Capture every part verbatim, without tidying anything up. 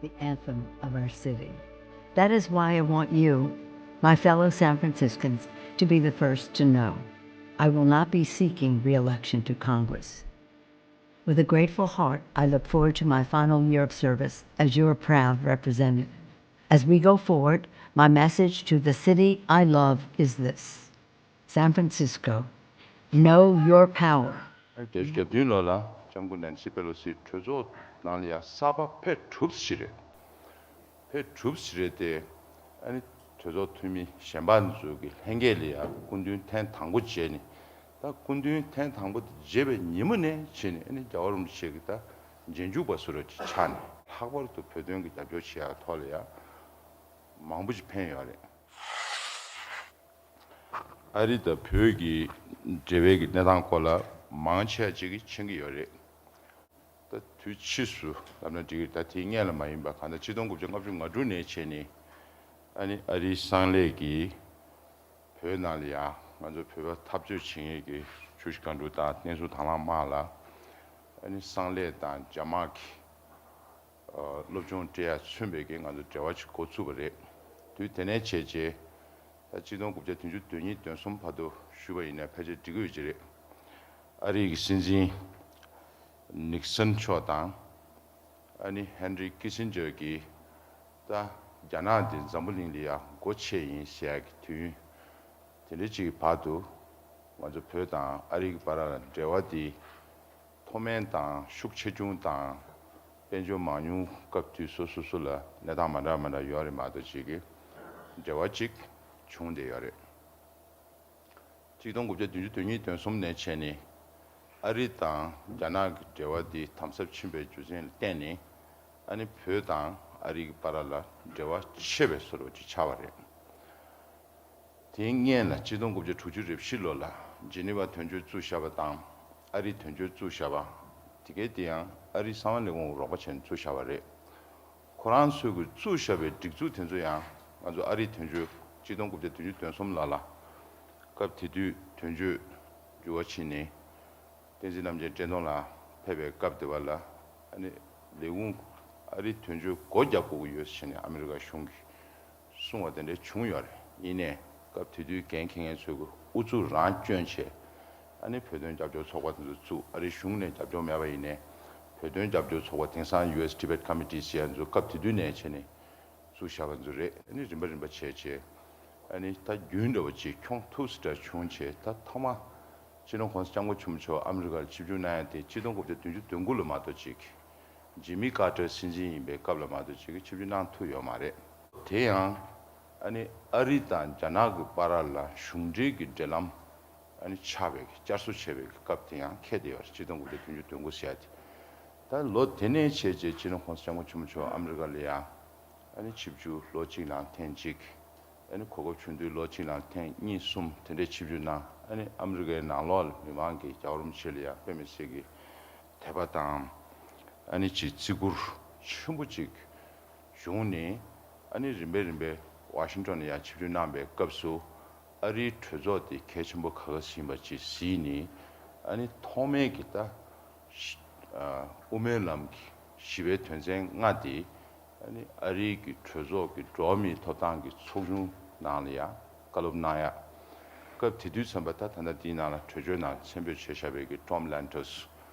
the anthem of our city. That is why I want you, my fellow San Franciscans, to be the first to know. I will not be seeking re-election to Congress. With a grateful heart, I look forward to my final year of service as your proud representative. As we go forward, my message to the city I love is this: San Francisco, know your power. བརྒྱད་ཅུ་གྱ་བདུན་ལོ་ལ་ལྕམ་སྐུ་ནན་སི་པེ་ལོ་སི་གྲོས་ཚོགས་ནང་ལ་ཡང་གསར་པ་ཕེབས་གྲུབ་ཞིག་རེད། ཕེབས་གྲུབ་ཞིག་རེད་དེ། ཨ་ནི་གྲོས་ཚོགས་འཐུས་མི་གཞན་པ་ཚོ་གི་ལྷན་རྒྱས་ལ་ཡང་སྐུ་མདུན་ཐེངས་དང་པོ་མཇལ་ནས། ད་སྐུ་མདུན་ཐེངས་དང་པོ་མཇལ་བའི་ཉིན་མོ་ནས་བྱས་ནས། ཨ་ནི་རྒྱལ་བ་རིན་པོ་ཆེ་གི་ད་རྗེས་འཇུག་པ་བཟོ་འདྲ་ཅིག་ཆགས་ནས། ལྷག་པར་དུ་བོད་དོན་གྱི་རྒྱབ་སྐྱོར་བྱེད་ཡག་ཐོག་ལ་ཡང་མང་པོ་ཞིག་ཕན་ཡོད་རེད། ཨ་རི་དང་བོད་ཀྱི་འབྲེལ་བའི་གི་གནས་སྟངས་སྐོར་ལ་མང་ཆེ་བ་ཅིག་གིས་མཁྱེན་གྱི་ཡོད་རེད། ད་དུས་ཕྱིས་སུ་ལབ་ན་འགྲིག་གི་རེད། ད་དེའི་སྔོན་ལ་མ་ཡིན་པ། གང་ལྟར་ཆིག་སྟོང་དགུ་བརྒྱ་ལྔ་བཅུ་ང་དྲུག་ནས་བྱས་ནས། ཨ་ནི་ཨ་རིའི་གསང་ལས་ཀྱིས་བོད་ནང་ལ་ཡང་ང་ཚོ་བོད་པ་འཐབ་རྩོད་བྱེད་མཁན་གྱི་ཆུ་བཞི་སྒང་དྲུག་དང་བསྟན་འཛིན་དང་བླངས་དམག་ལ། ཨ་ནི་གསང་ལས་དང་རྒྱ་དམག་གི་སློབ་སྦྱོང་སྤྲད་ཡ་མཚོན་པའི་གི་ང་ཚོ་འབྲེལ་བ་ཅིག་འགོ་ཚུགས་པ་རེད། དུས་དེ་ནས་བྱས་རྗེས། ད་ཆིག་སྟོང་དགུ་བརྒྱ་བདུན་ཅུ་དོན་གཉིས་དོན་གསུམ་བར་དུ་ཞུས་པ་ཡིན་ན་ཕལ་ཆེར་འགྲིག་གི་ཡོད་ཀྱི་རེད། ཨ་རི་གི་སྲིད་འཛིན་ནིག་སན་མཆོག་དང་། ཨ་ནི་ཧན་རི་ཀི་སིན་ཇར་གྱིས་ད་རྒྱ་ནག་དེ་འཛམ་བུ་གླིང་ལ་ཡ་སྒོ་ཕྱེ་ཡིན་ཟེར་ཡ་གི་དུས་ཡུན་དེ་འདྲ་ཅིག་གི་བར་དུ། ང་ཚོ་བོད་དང་ཨ་རི་གི་བར་ལ་འབྲེལ་བ་དེ་མཐོ་དམན་དང་ཤུགས་ཆེ་ཆུང་དང་། དཔལ་འབྱོར་མང་ཉུང་སྐབས་དུས་སོ་སོ་སོ་ལ་གནས་སྟངས་མ་འདྲ་མ་འདྲ་ཡོད་རེད་མ་གཏོགས། ཅིག་གི་འབྲེལ་བ་ཅིག་བྱུང་བསྡད་ཡོད་རེད། ཆིག་སྟོང་དགུ་བརྒྱ་བདུན་ཅུ་དོན་གཉིས་དོན་གསུམ་ནས་བྱས་ནས། ཨ་རི་དང་རྒྱ་ནག་གི་འབྲེལ་བ་འདི་དམ་ཟབ་ཕྱིན་པའི་རྒྱུ་མཚན་ལ་བརྟེན་ནས། ཨ་ནི་བོད་དང་ཨ་རི་གི་བར་ལ་འབྲེལ་བ་ཆེ་བའི་བཟོ་འདྲ་ཅིག་ཆགས་པ་རེད། དེའི་སྔོན་ལ་ཆིག་སྟོང་དགུ་བརྒྱ་དྲུག་ཅུ་རེ་བཞི་ལོ་ལ་ཇི་ནི་ཝ་དོན་གཅོད་བཙུགས་བཞག་པ་དང་། ཨ་རིའི་དོན་གཅོད་བཙུགས་བཞག་པ། དེ་གའི་དེ་ཡང་ཨ་རིའི་གསང་བ་ལས་ཁུངས་རོགས་པ་བྱས་ནས་བཙུགས་བཞག་པ་རེད། ཁོ་རང་ཚོས་ཀྱི་བཙུགས་བཞག་པའི་སྒྲིག་འཛུགས་དེ་ཚོ་ཡང་ང་ཚོ་ཨ་རིའི་དོན་གཅོད། ཆིག་སྟོང་དགུ་བརྒྱ་བདུན་ཅུ་དོན་གསུམ་ལ་ལ། སྐབས་དེ་དུས་དོན་གཅོད་འགྱུར་བ་ཕྱིན་ནས། བསྟན་འཛིན་རྣམ་རྒྱལ་བཀྲས་མཐོང་ལགས་ཕེབས་པའི་སྐབས་དེ་བ་ལ། ཨ་ནི་ལས་ཁུངས་ཨ་རིའི་དོན་གཅོད་སྒོ་རྒྱག་དགོས་ཀྱི་ཡོད་ཟེར་ནས་ཨ་མི་རི་ཀ་གཞུང་གིས་གསུངས་པ་དེ་འདྲ་བྱུང་ཡོད་རེད། ཡིན་ནའི་སྐབས་དེ་དུས་འགན་འཁྱེར་མཁན་ཚོས་ཀྱི་ཨུ་ཚུགས་རང་བསྐྱོན་བྱས། ཨ་ནི་བོད་དོན་རྒྱབ་སྐྱོར་ཚོགས་པ་དེ་ཚོ་བཙུགས། ཨ་རིའི་གཞུང་ནས་རྒྱབ་སྐྱོར་མེད་པ་ཡིན་ནའི། བོད་དོན་རྒྱབ་སྐྱོར་ཚོགས་པ་དེང་སང་ཡུ་ཨེས་ཊི་བེཊ་ཀོ་མི་ཊི་ཟེར་ཡ་ཚོ་སྐབས་དེ་དུས་ནས་བྱས་ནས་བཙུགས་བཞག་པ་ཚོ་རེད། ཨ་ནི་རིམ་པ་རིམ་པ་བྱས་བྱས། ཨ་ནི་ད་རྒྱུན་འདྲ་བོ་ཅིག་འཁྱོངས་ཐུབ་ས་འདྲ་བྱུང་བྱས། ད་ཐོག་མ་སྤྱི་ནོར་༸གོང་ས་༸སྐྱབས་མགོན་ཆེན་པོ་མཆོག་ཨ་མི་རི་ཀར་ཆིབས་བསྒྱུར་གནང་ཡ་དེ་ཆིག་སྟོང་དགུ་བརྒྱ་བདུན་ཅུ་དོན་དགུ་ལ་མ་གཏོགས་ཅིག་ཇི་མི་ཀར་ཊར་སྲིད་འཛིན་ཡིན་པའི་སྐབས་ལ་མ་གཏོགས་ཅིག་ཆིབས་བསྒྱུར་གནང་ཐུབ་ཡོད་མ་རེད། དེ་ཡང་ཨ་ནི་ཨ་རི་དང་རྒྱ་ནག་གི་བར་ལ་གཞུང་འབྲེལ་གྱི་འབྲེལ་ལམ་ཨ་ནི་ཆགས་པའི་བསྐྱར་གསོ་བྱས་པའི་སྐབས་དེ་ཡང་འཁེལ་བསྡད་ཡོད་རེད། ཆིག་སྟོང་དགུ་བརྒྱ་བདུན་ཅུ་དོན་དགུ་ཟེར་ཡ་དེ། ད་ལོ་དེ་ནས་བྱས་རྗེས་སྤྱི་ནོར་༸གོང་ས་༸སྐྱབས་མགོན་ཆེན་པོ་མཆོག་ཨ་མི་རི་ཀ་ལ་ཡ་ཨ་ནི་ཆིབས་བསྒྱུར་ལོ་གཅིག་ལ་ཐེངས་གཅིག་ཨ་ནི་གོ་སྐབས་བྱུང་དུས་ལོ་གཅིག་ལ་ཐེངས་གཉིས་གསུམ་དེ་འདྲའི་ཆིབས་བསྒྱུར་གནང་། ཨ་ནི་ཨ་མི་རི་ཀའི་ནང་ལོགས་ལ་མི་མང་གིས་རྒྱལ་བ་རིན་པོ་ཆེ་ལ་ཡ་དཔེ་མི་སྲིད་ཀྱི་དད་པ་དང་། ཨ་ནི་ཅིག་བརྩི་བཀུར་ཆེན་པོ་ཅིག་བྱུང་ནས། ཨ་ནི་རིམ་པས་རིམ་པས་ཝ་ཤིང་ཊོན་ལ་ཡ་ཆིབས་བསྒྱུར་གནང་པའི་སྐབས་སུ། ཨ་རིའི་གྲོས་ཚོགས་དེ་གལ་ཆེན་པོ་ག་ག་ཟིག་ཡིན་པ་ཅིག་གཟིགས་ནས། ཨ་ནི་ཐོག་མའི་གི་ད་ཨ་དབུ་མའི་ལམ་གྱི་ཞི་བའི་དོན་ཚན་ལྔ་དེ། ཨ་ནི་ཨ་རིའི་གི་གྲོས་ཚོགས་ཀྱི་འགྲོ་བ་མིའི་ཐོབ་ཐང་གི་ཚོགས་ཆུང་ནང་ལ་ཡང་བཀའ་སློབ་གནང་ཡ། སྐབས་དེ་དུས་ཙམ་པ་ད་ད་ལྟ་དེའི་ནང་ལ་གྲོས་ཆོད་ནང་མཚན་འབོད་བྱས་བཞག་པའི་གི་ཊོམ་ལན་ཊོས་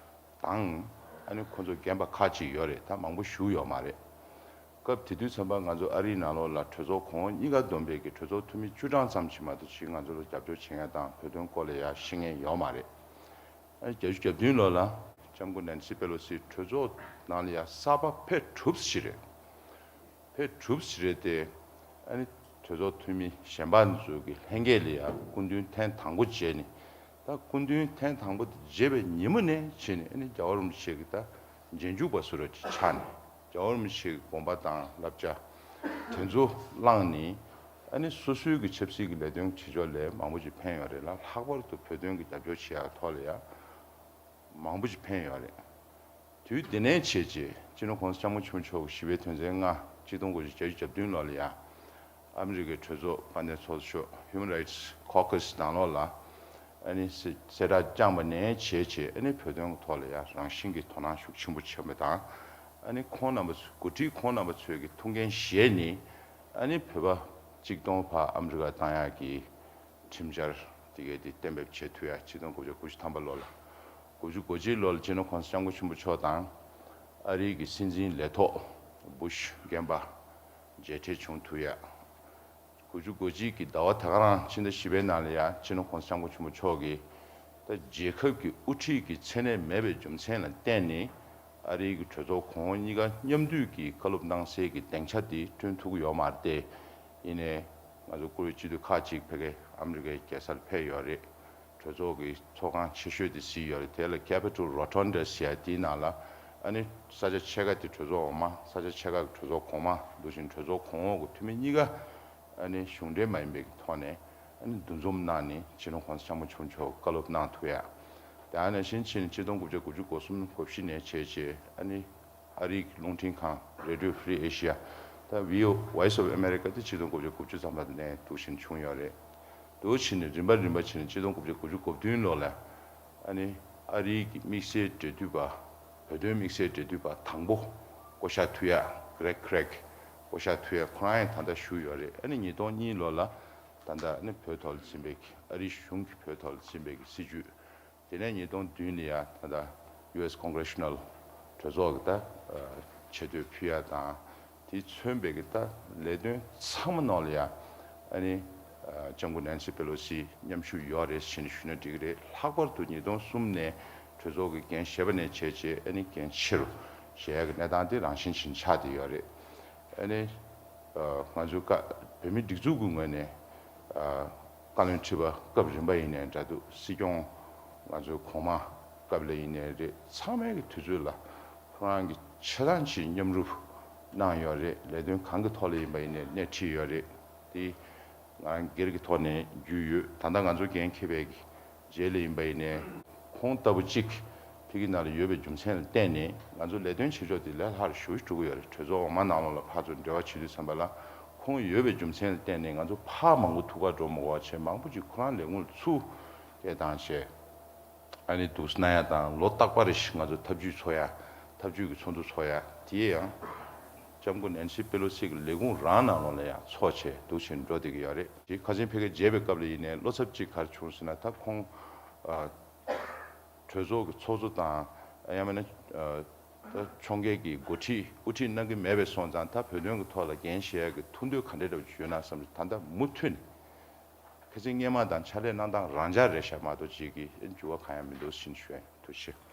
དང་། ཨ་ནི་ཁོ་ཚོ་རྒན་པ་ཁག་ཅིག་ཡོད་རེད། ད་མང་པོ་བཞུགས་ཡོད་མ་རེད། སྐབས་དེ་དུས་ཙམ་པ་ང་ཚོ་ཨ་རིའི་ནང་ལོགས་ལ་གྲོས་ཚོགས་གོང་འོག་གཉིས་ཀ་བསྡོམས་པའི་གི་གྲོས་ཚོགས་འཐུས་མི་བཅུ་གྲངས་ཙམ་ཞིག་མ་གཏོགས་ཅིག་ང་ཚོ་ལ་རྒྱབ་སྐྱོར་བྱེད་མཁན་དང་བོད་དོན་སྐོར་ལ་ཡ་ཤེས་མཁན་ཡོད་མ་རེད། ཨ་ནི་བརྒྱད་ཅུ་གྱ་བདུན་ལོ་ལ་ལྕམ་སྐུ་ནན་སི་པེ་ལོ་སི་གྲོས་ཚོགས་ནང་ལ་ཡ་གསར་པ་ཕེབས་གྲུབ་ཞིག་རེད། ཕེབས་གྲུབ་ཞིག་རེད་དེ། ཨ་ནི་གྲོས་ཚོགས་འཐུས་མི་གཞན་པ་ཚོ་གི་ལྷན་རྒྱས་ལ་ཡ་སྐུ་མདུན་ཐེངས་དང་པོ་མཇལ་ནས། ད་སྐུ་མདུན་ཐེངས་དང་པོ་མཇལ་བའི་ཉིན་མོ་ནས་བྱས་ནས། ཨ་ནི་རྒྱལ་བ་རིན་པོ་ཆེ་གི་ད་རྗེས་འཇུག་པ་བཟོ་འདྲ་ཅིག་ཆགས་ནས། རྒྱལ་བ་རིན་པོ་ཆེ་གི་དགོངས་པ་དང་བསླབ་བྱ་དེ་ཚོ་བླངས་ནས། ཨ་ནི་སོ་སོའི་གི་ཆབ་སྲིད་ཀྱི་ལས་དོན་བྱེད་ཕྱོགས་ལ་མང་པོ་ཅིག་ཕན་ཡོད་རེད་ལ། ལྷག་པར་དུ་བོད་དོན་གྱི་རྒྱབ་སྐྱོར་བྱེད་ཡག་ཐོག་ལ་ཡང་མང་པོ་ཅིག་ཕན་ཡོད་རེད། དུས་དེ་ནས་བྱས་རྗེས་སྤྱི་ནོར་༸གོང་ས་༸སྐྱབས་མགོན་ཆེན་པོ་མཆོག་གི་ཞི་བའི་དོན་ཚན་ལྔ། ཆིག་སྟོང་དགུ་བརྒྱ་བརྒྱད་ཅུ་གྱ་བདུན་ལོ་ལ་ཡང་ཨ་མི་རི་ཀའི་གྲོས་ཚོགས་དཔལ་ལྡན་ཚོགས་གཙོ་མཆོག་Human Rights Caucus ནང་ལོགས་ལ་ཨ་ནི་གསལ་གསལ་བསྒྲགས་བསྐྱངས་པ་ནས་བྱས་རྗེས། ཨ་ནི་བོད་དོན་གྱི་ཐོག་ལ་ཡང་རང་བཞིན་གྱི་དོ་སྣང་ཤུགས་ཆེན་པོ་བྱས་པ་དང་། ཨ་ནི་ཁོང་རྣམ་པ་ཚོ་འགོ་ཁྲིད་ཁོང་རྣམ་པ་ཚོའི་གི་ཐུགས་འགན་བཞེས་ནས། ཨ་ནི་བོད་པ་གཅིག་སྟོང་ཕར་ཨ་མི་རི་ཀ་བཏང་ཡག་གི་ཁྲིམས་འཆར་དེ་གའི་དེ་གཏན་འབེབས་བྱེད་ཐུབ་ཡ། ཆིག་སྟོང་དགུ་བརྒྱ་དགུ་བཅུ་ཐམ་པ་ལོ་ལ། དགུ་བཅུ་གོ་གཅིག་ལོ་ལ་སྤྱི་ནོར་གོང་ས་སྐྱབས་མགོན་ཆེན་པོ་མཆོག་དང་ཨ་རིའི་གི་སྲིད་འཛིན་ལས་ཐོག་བུ་ཤ་རྒན་པ་མཇལ་འཕྲད་བྱུང་ཐུབ་ཡ། དགུ་བཅུ་གོ་གཅིག་གི་ཟླ་བ་ད་ག་རང་ཕྱི་ཟླ་བཞི་པའི་ནང་ལ་ཡ་སྤྱི་ནོར་གོང་ས་སྐྱབས་མགོན་ཆེན་པོ་མཆོག་གིས་ད་རྒྱལ་ཁབ་ཀྱི་དབུ་ཁྲིད་ཀྱི་མཚན་གནས་མེད་པའི་རྒྱུ་མཚན་ལ་བརྟེན་ནས། ཨ་རིའི་གི་གྲོས་ཚོགས་གོང་འོག་གཉིས་ཀ་མཉམ་འདུས་ཀྱིས་བཀའ་སློབ་གནང་སའི་གི་སྡིངས་ཆ་དེ་བསྐྲུན་ཐུབ་ཀྱི་ཡོད་མ་རེད་དེ། ཡིན་ནའི་ང་ཚོ་བཀུར་འོས་སྤྱི་འཐུས་ཁག་ཅིག་ཕ་གི་ཨ་མི་རི་ཀའི་རྒྱལ་སར་ཕེབས་ཡོད་རེད། གྲོས་ཚོགས་ཀྱི་ཚོགས་ཁང་ཆེ་ཤོས་དེ་གཟིགས་ཡོད་རེད། དེ་ལ་Capitol Rotunda ཟེར་ཡ་དེའི་ནང་ལ། ཨ་ནི་ས་ཆ་ཕྱེད་ཀ་དེ་གྲོས་ཚོགས་འོག་མ། ས་ཆ་ཕྱེད་ཀ་གི་གྲོས་ཚོགས་གོང་མ། འདུག་བཞིན་གྲོས་ཚོགས་གོང་འོག་གི་འཐུས་མི་གཉིས་ཀ་ཨ་ནི་གཞུང་འབྲེལ་མ་ཡིན་པའི་ཐོག་ནས་ཨ་ནི་འདུ་འཛོམས་གནང་ནས་སྤྱི་ནོར་གོང་ས་སྐྱབས་མགོན་ཆེན་པོ་མཆོག་བཀའ་སློབ་གནང་ཐུབ་ཡ། དེ་ནང་བཞིན་ཕྱིན་ཆིག་སྟོང་དགུ་བརྒྱ་དགུ་བཅུ་གོ་གསུམ་གོ་བཞི་ནས་བྱས་རྗེས། ཨ་ནི་ཨ་རིའི་རླུང་འཕྲིན་ཁང་Radio Free Asia། ད་V O Voice of America དེ་ཆིག་སྟོང་དགུ་བརྒྱ་དགུ་བཅུ་ཙམ་པ་ནས་འདུག་བཞིན་བྱུང་ཡོད་རེད། འདུག་བྱས་ནས་རིམ་པ་རིམ་པ་བྱས་ནས་ཆིག་སྟོང་དགུ་བརྒྱ་དགུ་བཅུ་གོ་བདུན་ལོ་ལ་ཨ་ནི་ཨ་རིའི་གི་དམིགས་བསལ་འབྲེལ་མཐུད་པ། བོད་དོན་དམིགས་བསལ་འབྲེལ་མཐུད་པ་དང་པོ་བསྐོ་བཞག་ཐུབ་ཡ་Greg Craig བསྐོ་བཞག་ཐུབ་ཡ། ཁོ་རང་ཡང་ད་ལྟ་བཞུགས་ཡོད་རེད། ཨ་ནི་ཉིས་སྟོང་གཉིས་ལོ་ལ་ད་ལྟ་ཨ་ནི་བོད་ཐོག་ལ་འཛིན་པའི་གི་ཨ་རིའི་གཞུང་གི་བོད་ཐོག་ལ་འཛིན་པའི་གི་སྲིད་བྱུས། དེ་ནས་ཉིས་སྟོང་བདུན་ལ་ཡ་ད་ལྟ་U S Congressional གྲོས་ཚོགས་ཀྱི་ད་ཆེ་བསྟོད་ཕུལ་ཡ་དང་། དེས་མཚོན་པའི་གི་ད་ལས་དོན་ཚང་མ་ནང་ལ་ཡ་ཨ་ནི་ལྕམ་སྐུ་Nancy Pelosi མཉམ་ཞུགས་ཡོད་རེད་ཟེར་ནས་ཞུས་ན་འགྲིག་གི་རེད། ལྷག་པར་དུ་ཉིས་སྟོང་གསུམ་ནས་གྲོས་ཚོགས་ཀྱི་འགན་བཞེས་པ་ནས་བྱས་རྗེས་ཨ་ནི་འགན་ཆེ་རུ་བཞེས་ཡ་གི་གནས་སྟངས་དེ་རང་བཞིན་བཞིན་ཆགས་བསྡད་ཡོད་རེད། ཨ་ནི་ང་ཚོའི་བཀའ་བོད་མིའི་སྒྲིག་འཛུགས་ཀྱི་ངོས་ནས་བཀའ་བློན་ཁྲི་པ་སྐབས་རིམ་པ་ཡིན་ནའི་འདྲ་འདུག་སྲིད་སྐྱོང་ང་ཚོའི་གོང་མ་སྐབས་ལ་ཡིན་ནའི་རེད། ཚང་མའི་གི་དུས་ཚོད་ལ་ཁོ་རང་གི་ཆ་ཚང་ཅིག་མཉམ་རུབ་གནང་ཡོད་རེད། ལས་དོན་གང་གི་ཐོག་ལ་ཡིན་པ་ཡིན་ནའི་སྣེ་ཁྲིད་ཡོད་རེད། དེ་ང་རང་སྒེར་གྱི་ཐོག་ནས་རྒྱུས་ཡོད། ད་ལྟ་ང་ཚོ་འགན་འཁྱེར་བའི་གི་རྗེས་ལ་ཡིན་པ་ཡིན་ནའི་ཁོང་ལྟ་བུ་གཅིག་ཕ་གི་ནང་ལ་ཡོད་པའི་རྒྱུ་མཚན་ལ་བརྟེན་ནས་ང་ཚོ་ལས་དོན་བྱེད་ཕྱོགས་དེ་ལས་སླ་རུ་ཞེ་པོ་ཅིག་འགྲོ་གི་ཡོད་རེད། གྲོས་ཚོགས་འོག་མ་ནང་ལོགས་ལ་ཕར་ཚུར་འབྲེལ་བ་བྱེད་དུས་ཙམ་པ་ལ་ཁོང་ཡོད་པའི་རྒྱུ་མཚན་ལ་བརྟེན་ནས་ང་ཚོ་ཕར་མང་པོ་ཐུག་ག་འགྲོ་མི་དགོས་པ་བྱས། མང་པོ་ཅིག་ཁོ་རང་ལས་ཁུངས་ལ་ཚུར་སྐད་བཏང་བྱས། ཨ་ནི་འདུག་སེ་གནང་ཡ་དང་། ལོ་རྟག་པ་རེ་བཞིན་ང་ཚོ་ཐབས་ཇུས་འཚོགས་ཡ། ཐབས་ཇུས་ཀྱི་ཚོགས་འདུ་འཚོགས་ཡ། དེ་ཡང་ལྕམ་སྐུ་Nancy Pelosi གི་ལས་ཁུངས་རང་ནང་ལོགས་ལ་ཡང་འཚོགས་བྱས་འདུག་བྱས་འགྲོ་བསྡད་ཀྱི་ཡོད་རེད། དེ་ཁ་སང་ཕ་གིར་མཇལ་བའི་སྐབས་ལ་ཡིན་ནའི་བློ་འཚབ་ཅིག་ག་རེ་བྱུང་ཟེར་ན། ད་ཁོང་ཨ་གྲོས་ཚོགས་ཀྱི་ཚོགས་གཙོ་དང་། ཡང་མིན་ན་ཨ་ད་ཕྱོགས་འགལ་གྱི་འགོ་ཁྲིད་དབུ་ཁྲིད་གནང་གི་མེད་པ་སོང་ཙང་། ད་བོད་དོན་གྱི་ཐོག་ལ་འགན་བཞེས་ཡ་གི་ཐུགས་འདོད་ག་འདྲ་འདྲ་བོ་ཅིག་ཡོད་ན་བསམ་རེད། ད་ལྟ་མུ་མཐུད་ནས་ཁ་སང་སྔོན་མ་དང་ཕྱག་ལས་གནང་སྟངས་རང་འཇགས་རེད་ཤག་མ་གཏོགས་ཅིག་གི་འགྱུར་བ་གང་ཡང་མི་འདུག་ཟེར་ཞུ་ཡ་ཡིན། ཐུགས་རྗེ་ཆེ།